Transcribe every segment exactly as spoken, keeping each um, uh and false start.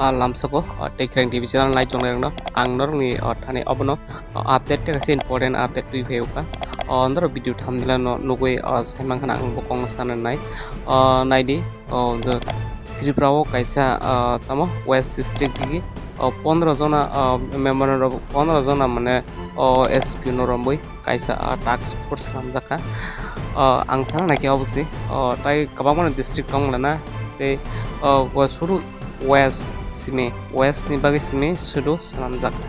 Ah, lamsoko, ah, tei Kherang T V channel nai tongnai rokno ang norokni, ah, thani obono, ah, update tei kaisa important update twi phai o kha. Ah, norok video thumbnail no nugwi, ah, sai mankha ang bo kong sana nai. Ah, naidi, oh, the Tripura o kaisa, ah, tamo West District digi, oh, pondro jona, ah, member rok pondro jona mane, oh, S P no romwi kaisa, ah, task force swnamjak kha. Ah, ang sana naikhe obo se, oh, tai kwbangma district tong mano na, tei, oh, go sudu West simi, West ni bagwi simi sudu swnamjak kha.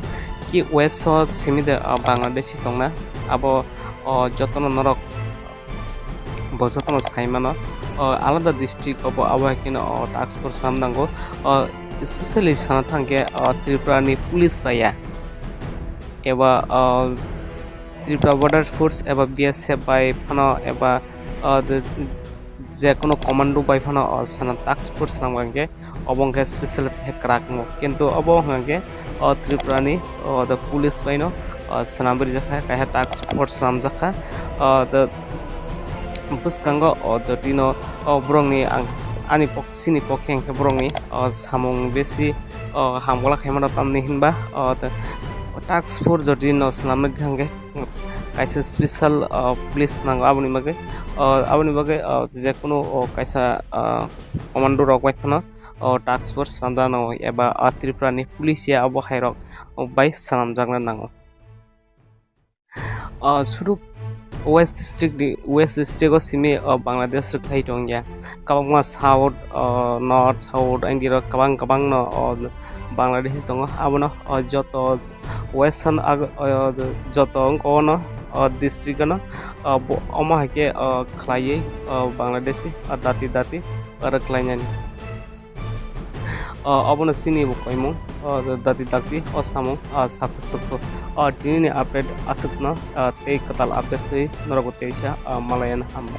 Ki West o simi de, ah, Bangladeshi tongna, abo, oh, jotono norok bo jotono sai mano. Oh, alada district obo abo hai kheno, oh, task force swnam nango. Oh, especially sana thangkhe, oh, Tripura ni police bai ya. Eba, ah, Tripura Border Force eba B S F bai phano eba, ah, the, je kono commando bai phano, ah, sana task force swnam kha hwnkhe obo hwnkhe special hwnkhe kwrak wngo. Kintu obo hwnkhe, ah, Tripura ni, ah, the police bai no, ah, swnam rijak kha, kaisa task force swnamjak kha. Ah, the bwskango, ah, the tino, ah, borokni ang ani pok-, chini pokhe hwnkhe borokni, ah, samung besi, ah, hamgwlak khaimano tamni hinba, ah, the task force jodi no swnamnai thangkhe kaisa special, ah, police nango aboni bagwi, ah, aboni bagwi, ah, je kono, oh, kaisa, ah, commando rok bai phano, oh, task force swnamjaknai eba, ah, Tripura ni police ya abo hai rok, oh, bai swnamjakna nango. Ah, sudu West District ni, West District o simi, ah, Bangladesh rok khai tongya. Kwbangma South, ah, North, South, India rok kwbang kwbang no, oh, Bangladesh tongo. Abono, oh, joto Western ag-, oh, joto wngkha ono, oh, district ano, oh, bo-, omo hai khe, oh, khlaiwi, oh, Bangladeshi, oh, dati dati, oh, rwkhlainani. Ah, obono chini bo koimung, ah, dati dakti o samung, ah, successful. Ah, tini ni update aswkno, ah, tei kwtal update twi norok bo teisa, ah, malaya na hambai.